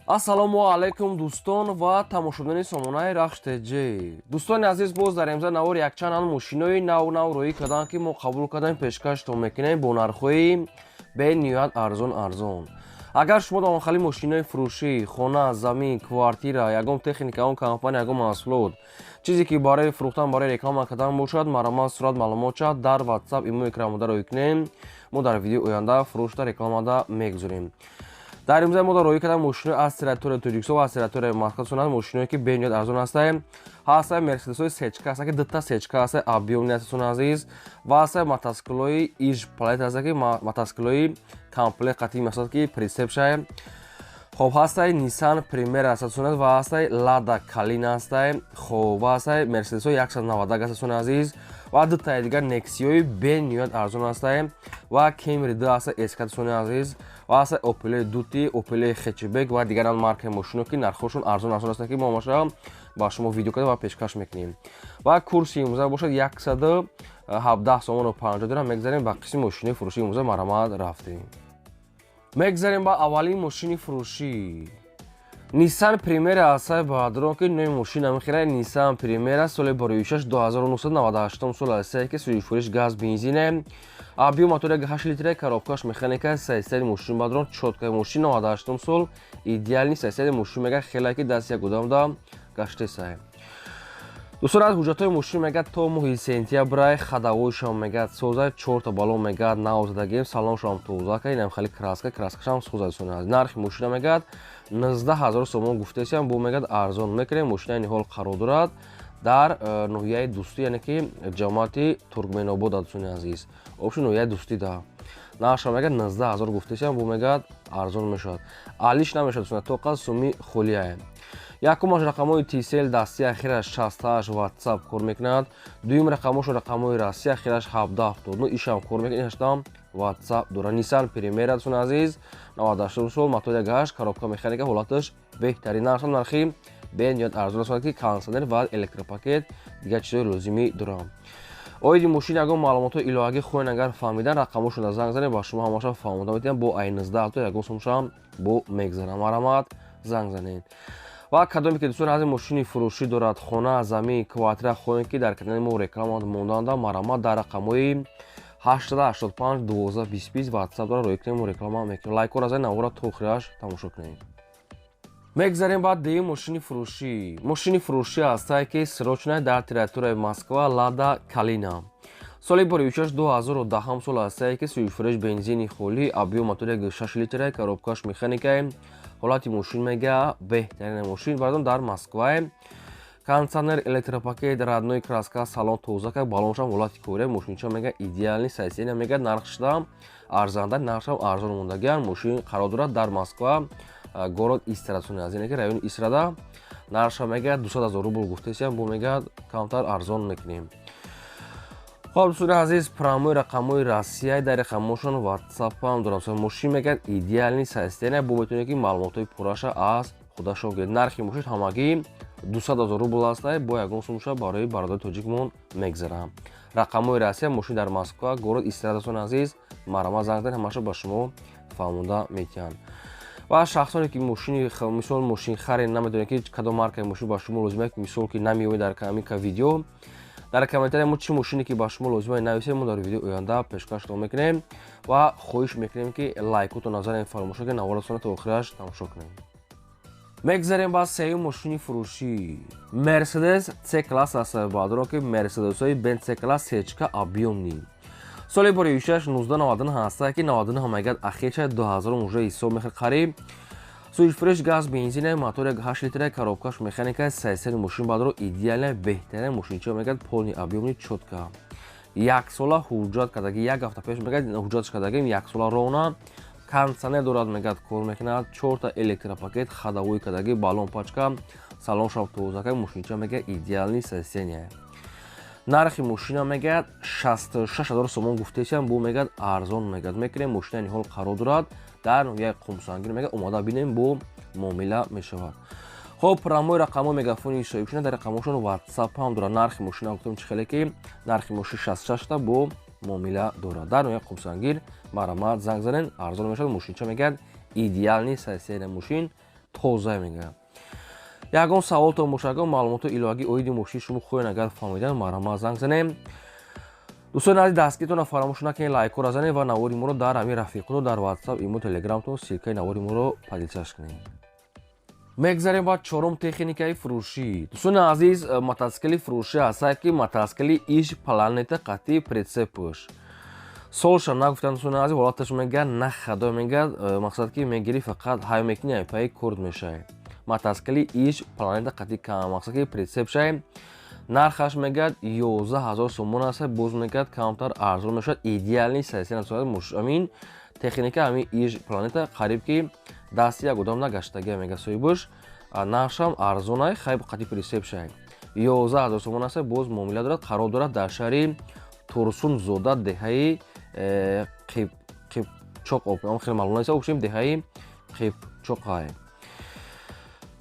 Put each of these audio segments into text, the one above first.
Ассалому алайкум, дӯстон ва тамошобинони сомонаи Рахш ТЖ. Дӯстони азиз, боз дар имза навор якчанд мошинои нав нав роӣ карданд, ки мо қабул кардем, пешкаштон мекунем бо нархҳои бениҳоят арзон арзон. Агар шумо дар онхали мошинои фурӯшӣ, хона, замин, квартира, ягон техника, ягон компания, ягон маҳсулот, чизе ки барои фурӯхтан, барои реклама кардан бошад, марҳамат, сурат, маълумотша дар WhatsApp, имо, экранмода роӣ кунем. Мо дар видеои оянда фурӯшда, рекламада мегузорем. Дар имзаи мо дар роӣ кардан мошинои аз территорияи Тоҷикистон ва аз территорияи Москва сунад, мошиное ки бениҳоят арзон ҳастанд. Ҳастаи Мерседесҳои сечка ҳаста, ки дута сечка ҳастаи, объёмный ҳастасон, азиз, ва ҳастаи мотоциклҳои Иж Планета ҳаста, ки мотоциклҳои комплект қатъи масалан, ки прицепшае. Хоб, ҳастаи Nissan Примера ҳастасонад ва ҳастаи Лада Калина ҳастаи. Хоб, ва ҳастаи Мерседесҳои 190 ҳастасон, азиз, ва дутаи дигар Нексиҳои бениҳоят арзон ҳастаи ва Кемри ду ҳаста эскатсони азиз, ва ҳастаи Опелои дути, Опелои хэтчбек ва дигар маркаи мошино, ки нархҳошон арзон арзон ҳастанд, ки мо маша ба шумо видео карда ва пешкаш мекунем. Ва курси имрӯза бошад 117 сомону 50 дирам. Мегзарем ба қисми мошинои фурӯшии имрӯза, марҳамат, рафтем. Мегзарем ба аввалин мошини фурӯшӣ. Nissan Примера ҳастаи, баъдрон, ки нои мошина мехӯрад. Nissan Примера соли бароишаш 2998 сол ҳастае, ки сӯзишвориш газ, бензине, объём мотори 8 литра, коробкаш механика, состояние мошин, бадрон, чёткая мошин, 98 сол, идеальный состояние мошин, мега хеле ки даст як одамда гаштесае. Дӯстон, аз ҳуҷҷатҳои мошин мегӯяд то моҳи сентябрай ходовойшам мегӯяд соза, чорта балон мегӯяд нав задагим, салоншам тоза ка, инам хеле краска, краскашам соза. Дӯстони азиз, нархи мошина мегӯяд 19 000 сомон гуфтесиам, бо мегӯяд арзон мекунем. Мошина ниҳол қарор дорад дар ноҳияи Дӯстӣ, яъне ки ҷамоати Туркменобод. Дӯстони азиз, обши ноҳияи Дӯстӣ да. Нархша мегӯяд 19 000 гуфтесиам, бо мегӯяд арзон мешавад, алиш намешавад, дӯстон, тоқа суми холияе. Якумаш рақамҳои Тисел, дасти ахираш 68, WhatsApp кор мекунад. Дуюм рақамҳошо рақамҳои Россия, ахираш 1779, ишам кор мекунад, инашам WhatsApp дорад. Nissan Примера, дӯстони азиз, 98 сол, мотор 8, коробка механика, ҳолаташ беҳтарин. Нархам нархи бениҳоят арзон аст, ки кондитсионер ва электропакет, дигар чизҳои лозимӣ дорам. Оиди мошин ягон маълумотҳои иловагӣ хоҳед агар фаҳмидан, рақамҳошонро занг занед, ба шумо ҳамаша фаҳмода метиҳам. Бо ай 19 то ягон сумшам бо мегзарам. Марҳамат, занг занед. Ва кадоме ки, дӯстони азиз, мошини фурӯшӣ дорад, хона, замин, квартира хоҳем, ки дар канали мо реклама монданда, марҳамат, дар рақамҳои 885 12 20 WhatsApp дора, роӣ кунем, реклама мекунем. Лайкҳоро занед, навора то охираш тамошо кунем. Мегзарем ба дуюм мошини фурӯшӣ. Мошини фурӯшӣ ҳастае, ки срочная дар территорияи Москва, Лада Калина, соли боришаш 2010 сол ҳастае, ки сӯзишвориш бензини холӣ, объём мотори 6 литра, коробкаш механикае, ҳолати мошин мега беҳтарин. Мошин бардон дар Москвае, кондитсионер, электропакет, родной краска, салон тоза, как балоншам ҳолати кория, мошинча мега идеальный состояние. Мега нархшда арзанда, нархшам арзон мондагиан. Мошин қарор дорад дар Москва, город Истра, аз ине ки райони Истрада. Нархша мега 200 000 рубл гуфтесиам, бо мега камтар арзон мекунем. Хоб, дӯстони азиз, прямой рақамҳои Россия, дар рақамҳошон WhatsApp-ам дорам. Мошин мегӯяд идеальный состояние, бо метавонед, ки маълумотҳои пурраша аз худашон гиред. Нархи мошин ҳамагӣ 200 000 рубл аста, бо ягон сумша барои бародари тоҷикмон мегзарам. Рақамҳои Россия, мошин дар Москва, город Истра. Дӯстони азиз, марҳамат, занг занед, ҳамаша ба шумо фаҳмонда метиҳанд. Ва шахсоне ки мошини, мисол, мошинхаре, намедонед, ки кадом маркаи мошин ба шумо лозим, мисол, ки намеёбед дар камика видео, дар комментария мо чӣ мошине ки ба шумо лозима нависед, мо дар видеои оянда пешкаштон мекунем. Ва хоҳиш мекунем, ки лайкотон назарем фаромӯш накунед, наворатона то охираш тамошо кунем. Мегзарем ба сеюм мошини фурӯшӣ. Мерседес С класс аст, баъдро ки Мерседесҳои Бен С класс, сечка, объёмный, соли боришаш 1999 ҳаста, ки 99 мегӯяд ахирша, 2000 уже ҳисоб мехӯрд қариб. Сӯзишвориш газ, бензина, мотори 8 литра, коробкаш механика, состояние мошин баъдро идеальная, беҳтарин. Мошинча мегӯяд полный, объёмный, чётко. Яксола ҳуҷҷат кардаги, як ҳафта пеш мегӯяд ҳуҷҷатш кардагим, яксола рона, кондитсионер дорад, мегӯяд кор мекунад, чорта электропакет, ходовой кардаги, баллон пачка, салоншам тозака, мошинча мегӯяд идеальный состояние. Нархи мошина мегӯяд 66 000 сомон гуфтесиам, бо мегӯяд арзон мегӯяд мекунем. Мошина ниҳол қарор дорад дар ноҳияи Қумсангир, мегӯяд омода бинем, бо муомила мешавад. Хоб, прямой рақамҳо мегафони соҳибшина, дар рақамҳошон WhatsApp ҳам дорад. Нархи мошина гуфтем чӣ хеле, ки нархи мошин 66та, бо муомила дорад. Дар ноҳияи Қумсангир, марҳамат, занг занед, арзон мешавад. Мошинча мегӯяд идеальный состояние, мошин Тоза мегӯяд. Ягон саволтон бошад, ягон маълумоти иловагӣ оиди мошини шумо хоҳед агар фаҳмидан, марҳамат, занг занем. Дӯстони азиз, дастгиритонро фаромӯш накунед, лайкҳоро занед ва навори моро дар ҳамин рафиқото дар Ватсап, Имо, Телеграмтон ссылкаи навори моро поделиться кунед. Мегзарем ба чорум техникаи фурӯшӣ. Дӯстони азиз, мотоцикли фурӯшӣ ҳастад, ки мотоцикли Иж Планета қатъи прицепаш. Солша нагуфтан, дӯстони азиз. Ҳолаташ мегӯяд, на хадо мегӯяд, мақсад ки мегирӣ, фақат ҳай мекунӣ, айпаи курд мешавӣ. Мотоцикли Иж Планета қатъи мақсад ки прицеп шавӣ. Нархаш мегӯяд 11 000 сомон аст, боз мегӯяд, камтар арзон мешавад. Идеальный состояние амин техника, ҳамин Иж Планета қариб ки дасти як одам нагаштагия, мега соҳибаш. Нархшам арзонай, хайб қатъи прицеп шавӣ. 11 000 сомон аст, боз муомила дорад. Қарор дорад дар шаҳри Турсунзода, деҳаи Қипчоқ. Хеле маълум нест, общем, деҳаи Қипчоқай.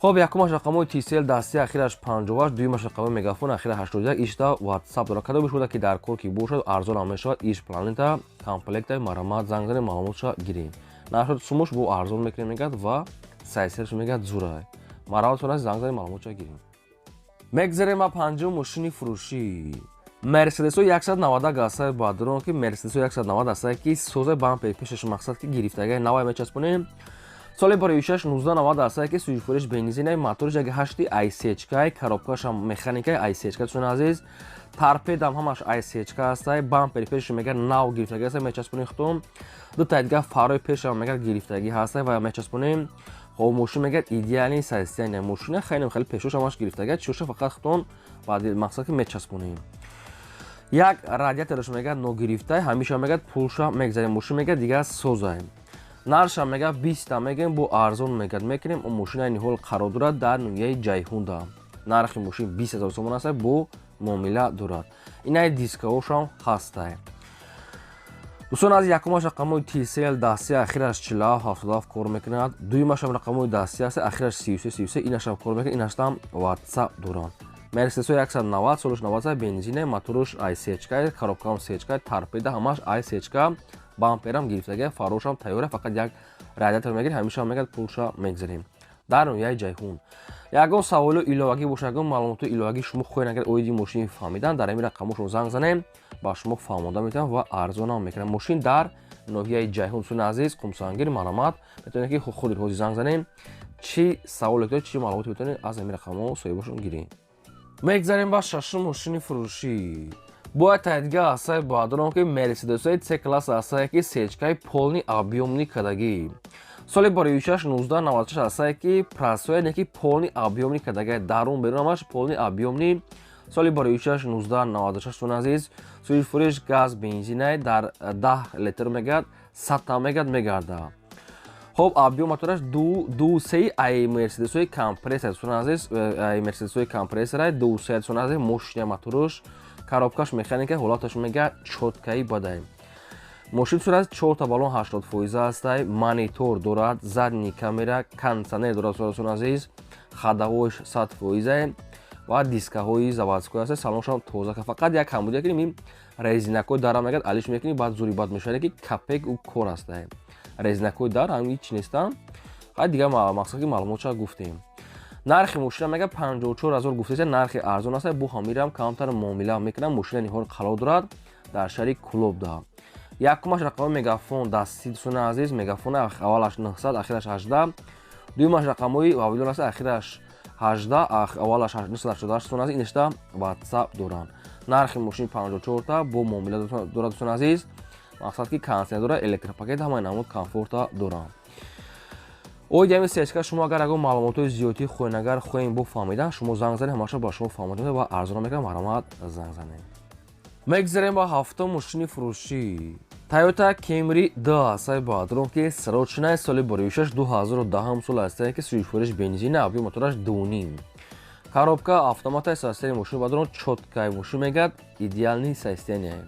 Хоб, якумаш рақамҳои Тисел дасти, ахираш 58, дуюмаш рақамҳои Мегафон, ахираш 81. Ишта Ватсап дорад. Кадомеш буда ки дар кор ки бошад, арзонам мешавад. Иж Планета комплектай, марҳамат, занг занед, маълумотша гирем. Нархи сумуш бо арзон мекунем, мегӯяд, ва сайсерш мегӯяд, зурай. Марҳамат, занг занед, маълумотша гирем. Мегзарем ба панҷум мошини фурӯшӣ. Мерседесо 190 астае, бадрон ки Мерседесо 190 астае, ки соза, бампер пешаш мақсад ки гирифтагай, навай мечаспонем. Соли барои 1990 астае, ки сӯзишвориш бензинай, моториш яки ҳашти айсечкай, коробкашам механикай айсечка. Дӯстони азиз, торпедам ҳамаш айсечка астае. Бампери пешаш мега нав гирифтагӣ астае, мечаспонем худтон. Дута дига фарои пешам мега гирифтагӣ ҳастае ва мечаспонем. Хоб, мошин мегӯяд, идеальный состояние мошина, хеле хеле пешош ҳамаш гирифтагӣ, чиша фақат худтон баъди мақсад ки мечаспонем. Як радиатораш мегӯяд ногирифтай, ҳамеша мегӯяд, пулша мегзарем. Мошин мегӯяд, дигар созаем. Нарша мегӯяд 20-та мегӯем, бо арзон мегӯяд мекунем. Мошинаи ниҳол қарор дорад дар ноҳияи Ҷайҳунда. Нархи мошин 20 000 сомон аст, бо муомила дорад. Инаи дискаҳошам ҳастай. Дӯстон, аз якумаш рақамҳои Тисел дасти, ахираш 47 77 кор мекунад. Дуюмашам рақамҳои дасти аст, ахираш 33 33, инашам кор мекунад, инашам Ватсап доранд. Мерседесо 190, солаш 90, бензине, моторуш ай сечка, коробкаам сечка, торпеда ҳамаш ай сечка, бамперам гирифтага, фарошам тайёра, фақат як радиатор мегирӣ, ҳамеша мегӯяд, пулша мегзарем. Дар ноҳияи Ҷайҳун. Ягон саволу иловагӣ бошад, ягон маълумоти иловагӣ шумо хоҳед агар оиди мошини фаҳмидан, дар ҳамин рақамҳошон занг занем, ба шумо фаҳмонда метавонам ва арзонам мекунам. Мошин дар ноҳияи Ҷайҳун, дӯстони азиз, Қумсангир. Марҳамат, метавонед ки худи ҳозир занг занем. Чӣ саволе доред, чӣ маълумоте, метавонед аз ҳамин рақамҳо соҳибошон гиред. Мегзарем ба шашум мошини фурӯшӣ. Бояд таҳдига ҳастае, баъдорам ки Мерседесои С класс ҳастае, ки сечкаи полный объёмный кардагӣ. Соли барои 1996 ҳастае, ки простой не ки полный объёмный кардагӣ, дарун берун ҳамаш полный объёмный. Соли барои 1996, дӯстони азиз, сӯзишвориш газ бензинай, дар 10 литр мегӯяд, 100-та мегӯяд мегардад. Хоб, объём мотораш 2,3, ай Мерседесои компрессор, дӯстони азиз, ай Мерседесои компрессора 2,3. Дӯстони азиз, мошина моторуш, коробкаш механика, ҳолаташ мега чёткаи бадай. Мошин сурат чорта баллон 80% ҳастай, монитор дорад, задний камера, кондиционер дорад, дӯстони азиз, ходовойш 100% ва дискаҳои заводской ҳаста, салоншам тоза. Фақат як камбудия ки ин резинакҳои дара мегӯяд, алиш мекунӣ, баъд зури бад мешавад, ки капек ӯ кор ҳастай. Резинакҳои дар ҳам ҳеч нестанд. Хай, дигар мақсад ки маълумотша гуфтем. Нархи мошина мега 54 000 гуфтеса, нархи арзон аст, бо ҳамирам камтар муомила мекунам. Мошина ниҳол қарор дорад дар шаҳри Кулобда. Якумаш рақами Мегафон дасти, дӯстони азиз, Мегафон, аввалаш 900, ахираш 18. Дуюмаш рақамҳои Вавилон аст, ахираш 18, аввалаш 988. Дӯстони азиз, инашта Ватсап доранд. Нархи мошини 54-та, бо муомила дорад, дӯстони азиз. Мақсад ки кондиционер дорад, электропакет, ҳамаи намуд комфорта доранд. Оиди ҳамин сечка шумо агар ягон маълумотҳои зиёдтӣ хоҳед, агар хоҳем бо фаҳмидан, шумо занг занед, ҳамаша ба шумо фаҳмода ва арзона мекунам. Марҳамат, занг занед. Мегзарем ба ҳафтум мошини фурӯшӣ. Тойота Кемри д ҳастаи, баъдрон ки срочная, соли боришаш 2010 сол ҳастае, ки сӯзишвориш бензина, объём мотораш 2,5, коробка автомата. Состояние мошини, баъдрон, чёткай мошин мегӯяд, идеальный состояние.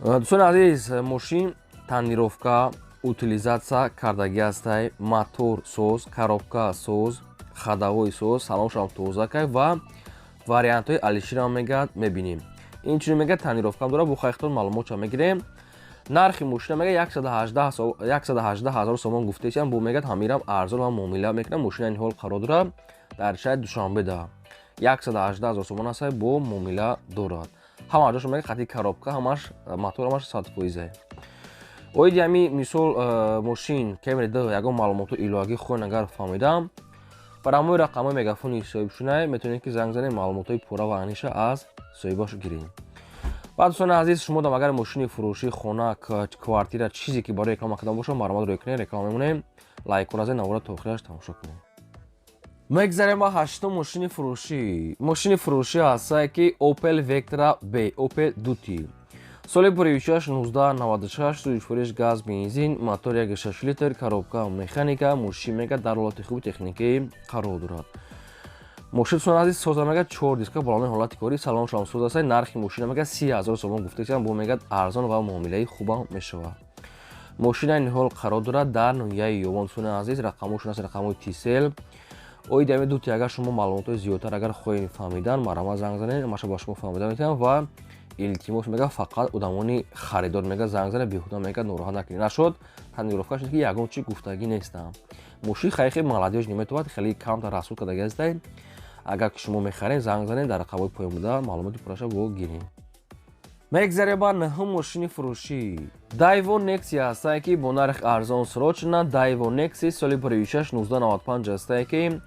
Дӯстони азиз, мошин тонировка, утилизация кардагӣ ҳастай, мотор соз, коробка соз, ходовой соз, салоншам тоза кай ва вариантҳои алиширам мегӯяд, мебинем. Инчунин мегӯяд, тонировкам дорад. Бо хайхтон маълумотша мегирем. Нархи мошина мега 118 ҳазор сомон гуфтесиям, бо мегӯяд, ҳамирам арзон ва муомила мекунам. Мошина ин ҳол қарор дорад дар шаҳри Душанбеда. 118 ҳазор сомон аст, бо муомила дорад. Ҳама ҷошо мега хати коробка, ҳамаш мотор, ҳамаш 100%. Оиди ҳами мисол мошин Кемри д ягон маълумоту иловагӣ хоҳен агар фаҳмидам, ба ҳамои рақамҳои мегафони соҳибшунай метавонед, ки занг занед, маълумотҳои пурра ва аниша аз соҳибаш гиред. Баъд, дӯстони азиз, шумо дам агар мошини фурӯшӣ, хона, квартира, чизе ки барои реклама кардан бошад, марҳамат рӯй кунед, реклама мемонем. Лайкҳоро занед, навора то охираш тамошо кунед. Мегзарем ба ҳаштум мошини фурӯшӣ. Мошини фурӯшӣ ҳастае, ки Opel Vectra B, Opel Duty, соли пуришаш 1996, сӯзишвориш газ, бензин, мотор 1,6 литр, коробка механика. Мошин мега дар ҳолати хуби техникӣ қарор дорад. Мошин, дӯстони азиз, соза, мега чор диска, болони ҳолати корӣ, салоншам соз аст. Нархи мошина мега 30 000 сомон гуфтесиам, бо мегӯяд, арзон ва муомилаи хубам мешавад. Мошина ин ҳол қарор дорад дар ноҳияи Ёвон. Дӯстони азиз, рақамҳошон аст, рақамҳои Тисел. Оиди ҳами Дути агар шумо маълумотҳои зиёдтар агар хоҳед фаҳмидан, марҳамат, занг занед, маша ба шумо фаҳмида метавонам. Ва илтимос, мега фақат одамони харидор мега занг занед, беҳуда мега нороҳат накунед. Нашуд тонировка шуд, ки ягон чи гуфтагӣ нестам. Мошин хайхи молодёжь неметавад, хеле камтар расход кардаги ҳастед. Агар ки шумо мехаред, занг занед, дар рақамҳои поён буда маълумоти пурраша бо гиред. Мегзарем ба нӯҳум мошини фурӯшӣ. Дайво Некси ҳастае, ки бо нархи арзон срочно. Дайво Некси, соли пуришаш 1995 ҳастае, ки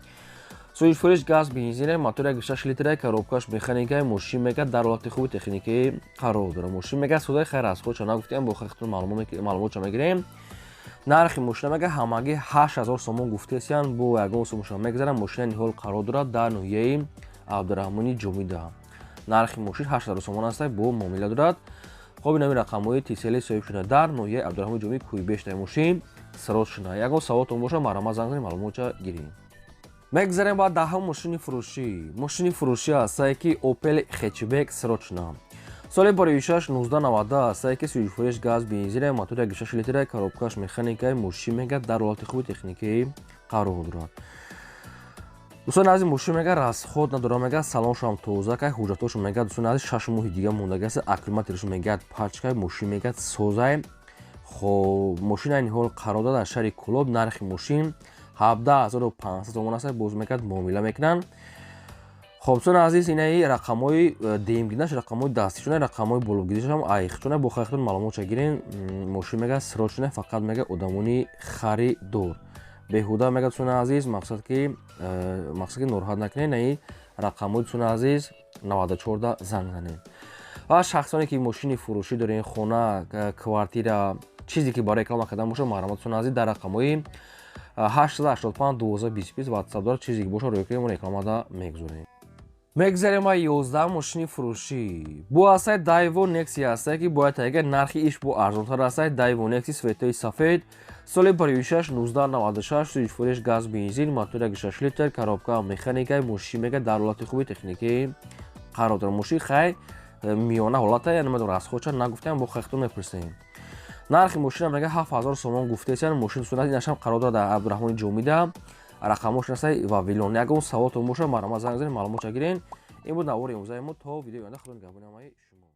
сӯзишвориш газ, бензине, мотор 1,6 литра, коробкаш механикаи. Мошин мега дар ҳолати хуби техникӣ қарор дорад. Мошин мега судаи хайр аз худша нагуфтем, бо хахтун маълумотша мегирем. Нархи мошина мега ҳамагӣ 8000 сомон гуфтесиян, бо ягон сумоша мегзарам. Мошина ниҳол қарор дорад дар ноҳияи Абдураҳмони Ҷомида. Нархи мошин 8000 сомон аст, бо муомила дорад. Хоб, инами рақамҳои Тисели соҳиб шуда дар ноҳияи Абдураҳмони Ҷомӣ, Кӯйбештай. Мошин срочно. Ягон саволтон боша, марҳамат, занг занед, маълумотша гирем. Мегзарем ба даҳум мошини фурӯшӣ. Мошини фурӯшӣ ҳастае, ки Opel хэтчбек срочно, соли боришаш 1990 ҳастае, ки сӯзишвориш газ, бензина, мотор 1,6 литра, коробкаш механикаи. Мошин мега дар ҳолати хуби техникӣ қарор дорад. Дӯстони азиз, мошин мега расход надорад, мега салоншам тоза кай, ҳуҷҷатошо мега, дӯстони азиз, 6 моҳи дига мондаги аст, аккумуляторш мега пачкай, мошин мега созай. Хоб, мошин айни ҳол қарор дорад дар шаҳри Кӯлоб. Нархи мошин 17 500 сомон аст, боз мекард муомила мекунанд. Хоб, дӯстони азиз, инаи рақамҳои демгинаш, рақамҳои дастишона, рақамҳои бологиришам айхчона, бо хайхтон маълумотша гирен. Мошин мега срочно, фақат мега одамони харидор, беҳуда мега, дӯстони азиз, мақсад ки нороҳат накунед, наи рақамҳои, дӯстони азиз, 94 занг занед. Ва шахсоне ки мошини фурӯшӣ дорен, хона, квартира, чизе ки барои реклама кардан бошад, марҳамат, дӯстони азиз, дар рақамҳои 885 12 20 ватсап дорад, чизе ки бошад, рӯй кунем, мо рекламада мегузорем. Мегзарем ба 11 мошини фурӯшӣ. Бу ҳастаи Дайво Некси ҳастае, ки бояд таҳига нархи иш бо арзонтар ҳастаи. Дайво Некси цветои сафед, соли бароишаш 1996, сӯзишвориш газ, бензин, мотор 1,6 литр, коробка механикаи. Мошин мега дар ҳолати хуби техникӣ қарор дорад. Мошин хай миёна ҳолата, я намедонам, расходша нагуфтем, бо хайхтон мепурсем. Нархи мошина мега 7000 сомон гуфтесиян. Мошин сурат инашам қарор дорад дар Абдураҳмони Ҷомида. Рақамҳош ҳастаи Вавилон. Ягон саволтон бошад, марҳамат, занг занед, маълумотша гирен. Ин буд навори имрӯзаи мо. То видеои оянда, худо нигаҳбони ҳамаи шумо.